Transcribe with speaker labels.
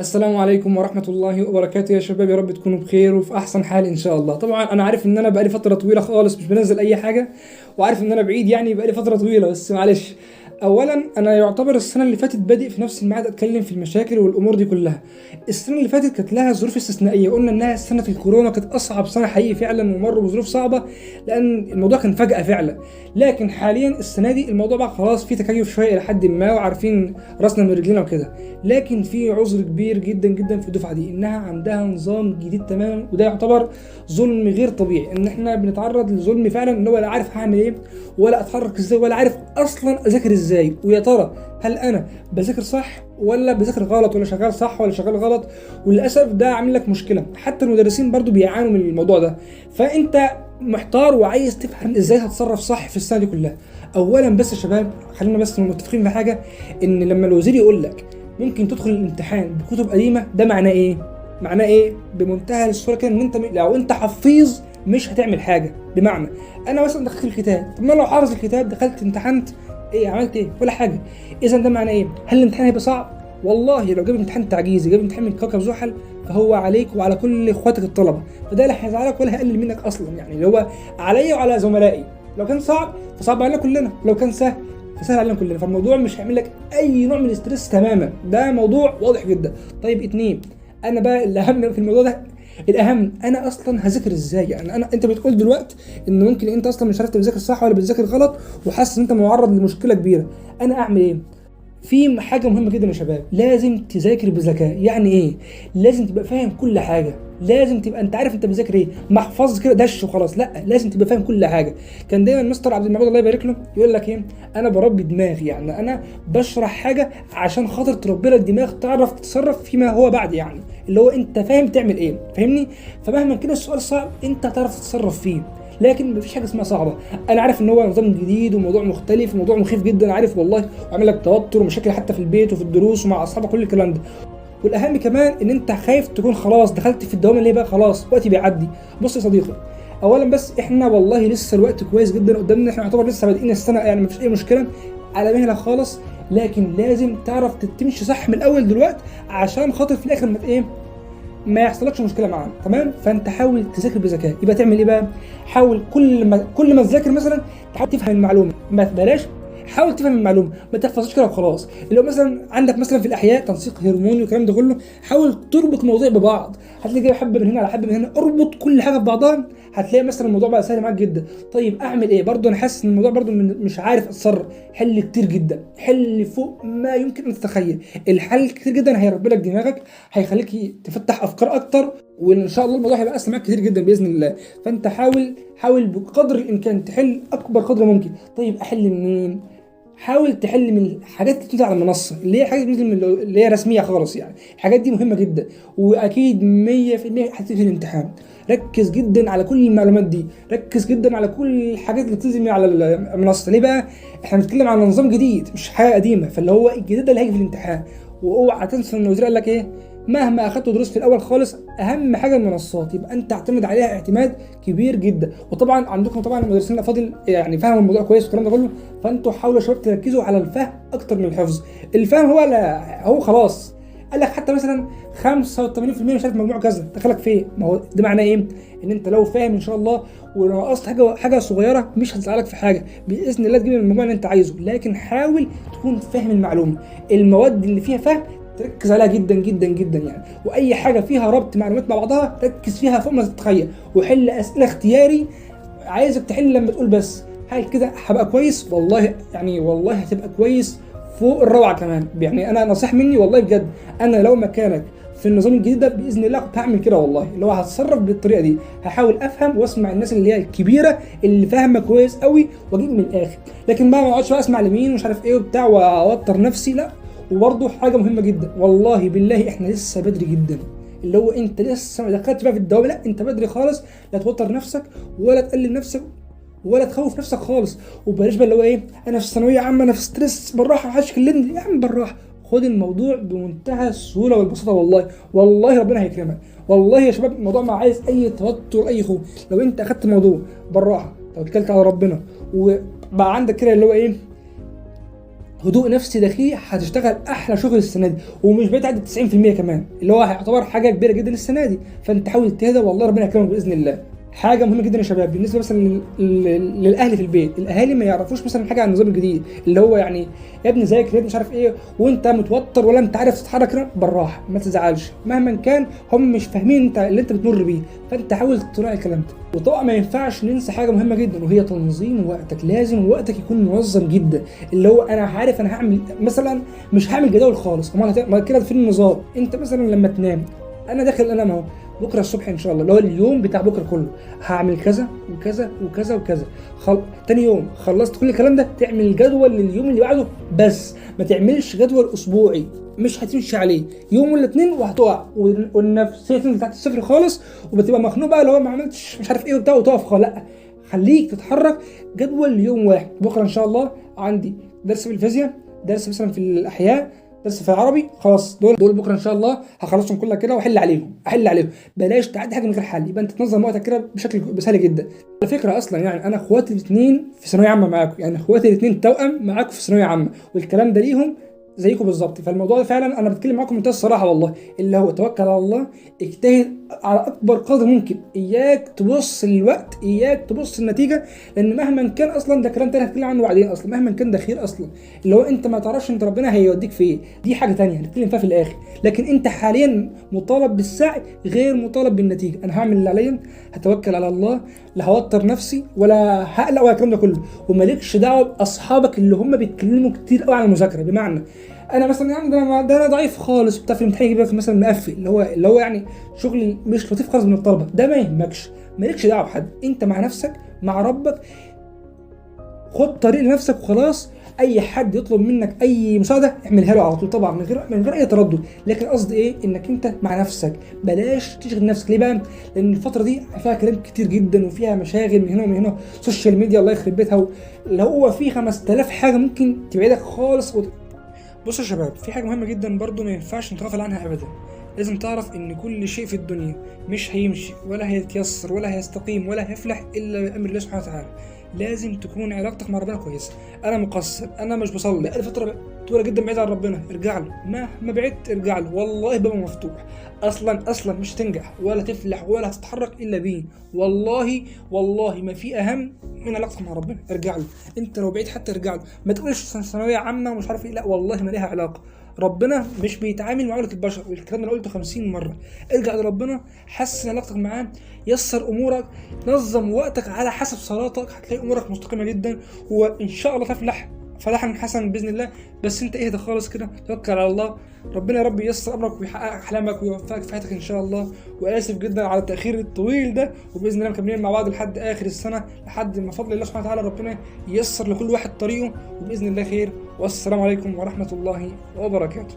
Speaker 1: السلام عليكم ورحمة الله وبركاته يا شباب، يا رب تكونوا بخير وفي أحسن حال إن شاء الله. طبعا أنا عارف إن أنا بقالي فترة طويلة خالص مش بنزل أي حاجة، وعارف إن أنا بعيد يعني بقالي فترة طويلة، بس معلش. أولا أنا يعتبر السنة اللي فاتت بادئ في نفس الميعاد أتكلم في المشاكل والأمور دي كلها. السنة اللي فاتت كانت لها ظروف استثنائية، قلنا إنها سنة الكورونا كانت أصعب سنة حقيقي فعلا، ومروا بظروف صعبة لأن الموضوع كان فجأة فعلا. لكن حاليا السنة دي الموضوع بقى خلاص في تكيف شوية إلى حد ما، وعارفين راسنا من رجلينا وكده. لكن في عذر كبير جدا جدا في الدفعة دي، انها عندها نظام جديد تماما، وده يعتبر ظلم غير طبيعي، ان احنا بنتعرض لظلم فعلا، ان هو لا عارف هعمل ايه ولا اتحرك ازاي ولا عارف اصلا اذاكر ازاي، ويا ترى هل انا بذاكر صح ولا بذاكر غلط، ولا شغال صح ولا شغال غلط. وللاسف ده عامل لك مشكلة، حتى المدرسين برضو بيعانوا من الموضوع ده. فانت محتار وعايز تفهم ازاي هتتصرف صح في السنة دي كلها. اولا بس يا شباب خلينا بس متفقين في حاجة، ان لما الوزير يقول لك ممكن تدخل الامتحان بكتب قديمة، ده معناه ايه؟ معناه ايه؟ بمنتهى السهولة كده، ان انت لو انت حفيظ مش هتعمل حاجة. بمعنى انا مثلا دخلت الكتاب، طب ما لو حافظ الكتاب دخلت امتحنت ايه؟ عملت ايه؟ ولا حاجة. اذا ده معناه ايه؟ هل الامتحان هيبقى صعب؟ والله لو جاب امتحان تعجيزي، جاب امتحان من كوكب زحل، فهو عليك وعلى كل اخواتك الطلبة، فده لا هيزعلك ولا هيقلل منك اصلا، يعني اللي هو عليا وعلى زملائي. لو كان صعب فصعب علينا كلنا، لو كان سهل فسهل علينا كلنا، فالموضوع مش هيعمل لك اي نوع من ال stress تماما، ده موضوع واضح جدا. طيب اتنين، انا بقى الاهم في الموضوع ده، الاهم انا اصلا هذاكر ازاي؟ يعني انا انت بتقول دلوقتي ان ممكن انت اصلا مش عارف تذاكر صح ولا بتذاكر غلط، وحاسس ان انت معرض لمشكلة كبيرة. انا اعمل ايه؟ في حاجة مهمة جدا يا شباب، لازم تذاكر بذكاء. يعني ايه؟ لازم تبقى فاهم كل حاجة، لازم تبقى انت عارف انت بتذاكر ايه، ما احفظش كده دش وخلاص، لا لازم تبقى فاهم كل حاجة. كان دايما مستر عبد المعبود الله يبارك له يقول لك ايه؟ انا بربي دماغي، يعني انا بشرح حاجة عشان خاطر تربي لك دماغ تعرف تتصرف فيما هو بعد، يعني اللي هو انت فاهم تعمل ايه، فاهمني؟ فمهما كان السؤال صعب انت هتعرف تتصرف فيه، لكن مفيش حاجة اسمها صعبة. انا عارف ان هو نظام جديد وموضوع مختلف وموضوع مخيف جدا، عارف والله، وعامل لك توتر ومشاكل حتى في البيت وفي الدروس ومع اصحابك كل الكلام ده. والاهم كمان ان انت خايف تكون خلاص دخلت في الدوامة اللي هي بقى خلاص وقتي بيعدي. بص يا صديقي، اولا بس احنا والله لسه الوقت كويس جدا قدامنا، احنا يعتبر لسه بادئين السنة، يعني مفيش اي مشكلة، على مهلك خالص. لكن لازم تعرف تمشي صح من الاول دلوقتي عشان خاطر في الاخر ما ايه ما يحصلكش مشكلة معانا، تمام؟ فانت حاول تذاكر بذكاء. يبقى تعمل ايه بقى؟ حاول كل ما تذاكر مثلا تحاول تفهم المعلومة، ما بلاش، حاول تفهم المعلومة، ما تحفظش كده وخلاص. اللي هو مثلا عندك مثلا في الاحياء تنسيق هرموني والكلام ده كله، حاول تربط مواضيع ببعض، هتلاقي حبه من هنا على حبه من هنا، اربط كل حاجة في بعضها، هتلاقي مثلا الموضوع بقى سهل معاك جدا. طيب اعمل ايه؟ برضه انا حاسس ان الموضوع برضه مش عارف اتصرف. حل كتير جدا، حل فوق ما يمكن ان تتخيل. الحل كتير جدا هيربي لك دماغك، هيخليك تفتح افكار اكتر، وان شاء الله الموضوع هيبقى اسهل معاك كتير جدا باذن الله. فانت حاول بقدر الامكان تحل اكبر قدر ممكن. طيب احل منين؟ حاول تحل من الحاجات اللي بتنزل على المنصة، اللي هي حاجات بتنزل من اللي هي رسمية خالص، يعني الحاجات دي مهمة جدا، واكيد 100% هتفيد في الامتحان. ركز جدا على كل المعلومات دي، ركز جدا على كل الحاجات اللي بتنزل من على المنصة. ليه بقى؟ احنا بنتكلم عن نظام جديد مش حاجة قديمة، فاللي هو الجديد ده اللي هيجي في الامتحان. واوعى تنسى ان الوزير قال لك ايه؟ مهما اخدت دروس في الاول خالص، اهم حاجة المنصات، يبقى انت اعتمد عليها اعتماد كبير جدا. وطبعا عندكم طبعا المدرسين الافاضل يعني فاهموا الموضوع كويس والكلام ده كله، فانتوا حاولوا يا شباب تركزوا على الفهم اكتر من الحفظ. الفهم هو لا هو خلاص قال لك حتى مثلا 85% مش عارف مجموع كذا دخلك فين، ما هو ده معناه ايه؟ ان انت لو فاهم ان شاء الله ونقصت حاجة صغيرة مش هتزعلك في حاجة، باذن الله تجيب المجموع اللي انت عايزه. لكن حاول تكون فاهم المعلومة، المواد اللي فيها فهم تركز عليها جدا جدا جدا يعني، واي حاجة فيها ربط معلومات مع بعضها ركز فيها فوق ما تتخيل، وحل اسئلة اختياري. عايزك تحل لما تقول بس هل كده هبقى كويس؟ والله يعني والله هتبقى كويس فوق الروعة كمان. يعني انا نصيحة مني والله بجد، انا لو مكانك في النظام الجديد ده باذن الله كنت هعمل كده والله، اللي هو هتصرف بالطريقة دي، هحاول افهم واسمع الناس اللي هي الكبيرة اللي فاهمه كويس قوي واجيب من الاخر. لكن بقى ما اقعدش بقى اسمع لمين ومش عارف ايه وبتاع واوتر نفسي، لا. وبرضه حاجة مهمة جدا والله بالله، احنا لسه بدري جدا، اللي هو انت لسه ما دخلتش بقى في الدوامة، لا انت بدري خالص، لا توتر نفسك ولا تقلل نفسك ولا تخوف نفسك خالص. وبلاش بقى اللي هو ايه، انا في الثانوية عامة انا في stress، بالراحة محدش يكلمني يا عم، بالراحة، خد الموضوع بمنتهى السهولة والبساطه. والله والله ربنا هيكرمك. والله يا شباب الموضوع ما عايز اي توتر اي خوف. لو انت اخدت الموضوع بالراحة، توكلت على ربنا، وبقى عندك كده اللي هو ايه، هدوء نفسي داخلي هتشتغل احلى شغل السنة دي، ومش بعيد عن 90% كمان، اللي هو هيعتبر حاجة كبيرة جدا السنة دي. فانت حاول تهدى والله ربنا يكرمك باذن الله. حاجة مهمة جدا يا شباب بالنسبة مثلا للاهل في البيت، الاهالي ما يعرفوش مثلا حاجة عن النظام الجديد، اللي هو يعني يا ابني ذاكر يا ابني مش عارف ايه، وانت متوتر ولا انت عارف تتحرك، بالراحة ما تزعلش، مهما كان هم مش فاهمين انت اللي انت بتمر بيه، فانت حاول تراعي الكلام ده. وطبعا ما ينفعش ننسى حاجة مهمة جدا وهي تنظيم وقتك، لازم وقتك يكون منظم جدا، اللي هو انا عارف انا هعمل مثلا، مش هعمل جداول خالص، امال ما كده فين النظام؟ انت مثلا لما تنام، انا داخل انام اهو بكره الصبح ان شاء الله، اللي هو اليوم بتاع بكره كله هعمل كذا وكذا وكذا وكذا، تاني يوم خلصت كل الكلام ده تعمل جدول لليوم اللي بعده، بس ما تعملش جدول اسبوعي مش هتمشي عليه يوم ولا اتنين وهتقع، والنفسية تنزل تحت الصفر خالص، وبتبقى مخنوق بقى اللي هو ما عملتش مش عارف ايه وبتاع وتقف خالص. لا خليك تتحرك جدول ليوم واحد. بكره ان شاء الله عندي درس في الفيزياء، درس مثلا في الاحياء، درس في العربي، خلاص دول بكره ان شاء الله هخلصهم كلها كده واحل عليهم، احل عليهم. بلاش تعدي حاجة من غير حل، يبقى انت تنظم وقتك كده بشكل سهل جدا. على فكرة اصلا يعني انا اخواتي الاثنين في ثانوية عامة معاكم، يعني اخواتي الاثنين توأم معاكم في ثانوية عامة، والكلام ده ليهم زيكم بالظبط. فالموضوع ده فعلا انا بتكلم معاكم بمنتهى الصراحة والله، اللي هو توكل على الله، اجتهد على اكبر قدر ممكن، اياك تبص للوقت، اياك تبص للنتيجة، لان مهما كان اصلا ده كلام تاني هتكلم عنه بعدين، اصلا مهما كان ده خير اصلا، اللي هو انت ما تعرفش انت ربنا هيوديك في ايه، دي حاجة تانية هنتكلم فيها في الاخر. لكن انت حاليا مطالب بالسعي غير مطالب بالنتيجة. انا هعمل اللي عليا، هتوكل على الله، لا هوتر نفسي ولا هقلق ولا الكلام ده كله. ومالكش دعوه باصحابك اللي هم بيتكلموا كتير قوي عن المذاكرة، بمعنى انا مثلا يعني ده انا ضعيف خالص بتاع في الامتحان، يجيب لك مثلا مقفل، اللي هو يعني شغل مش لطيف خالص من الطلبة، ده ما يهمكش، مالكش دعوه بحد، انت مع نفسك مع ربك، خد طريق لنفسك وخلاص. اي حد يطلب منك اي مساعدة اعملها له على طول طبعا من غير اي تردد، لكن قصدي ايه؟ انك انت مع نفسك، بلاش تشغل نفسك. ليه بقى؟ لان الفترة دي فيها كلام كتير جدا وفيها مشاغل من هنا ومن هنا، social media الله يخرب بيتها، اللي هو في 5000 حاجة ممكن تبعدك خالص. بصوا يا شباب، في حاجة مهمة جدا برضو ما ينفعش نتغافل عنها ابدا، لازم تعرف ان كل شيء في الدنيا مش هيمشي ولا هيتيسر ولا هيستقيم ولا هيفلح الا بامر الله سبحانه وتعالى. لازم تكون علاقتك مع ربنا كويسة. انا مقصر، انا مش بصلي، بقالي فترة طويلة جدا بعيد عن ربنا، ارجع له، مهما بعدت ارجع له، والله بابه مفتوح. اصلا مش هتنجح ولا تفلح ولا هتتحرك الا بيه، والله والله ما في اهم من علاقتك مع ربنا. ارجع له، انت لو بعيد حتى ارجع له، ما تقولش ثانوية عامة ومش عارف ايه، لا والله ما ليها علاقة. ربنا مش بيتعامل معاملة البشر، والكلام ده انا قلته 50 مرة. ارجع لربنا، حسن علاقتك معاه، يسر امورك، نظم وقتك على حسب صلاتك، هتلاقي امورك مستقيمة جدا، وان شاء الله تفلح فلاحا حسنا باذن الله. بس انت اهدى خالص كده، توكل على الله، ربنا يا رب ييسر امرك ويحقق احلامك ويوفقك في حياتك ان شاء الله. واسف جدا على التاخير الطويل ده، وباذن الله مكملين مع بعض لحد اخر السنة، لحد ما فضل الله سبحانه وتعالى ربنا ييسر لكل واحد طريقه، وباذن الله خير. والسلام عليكم ورحمة الله وبركاته.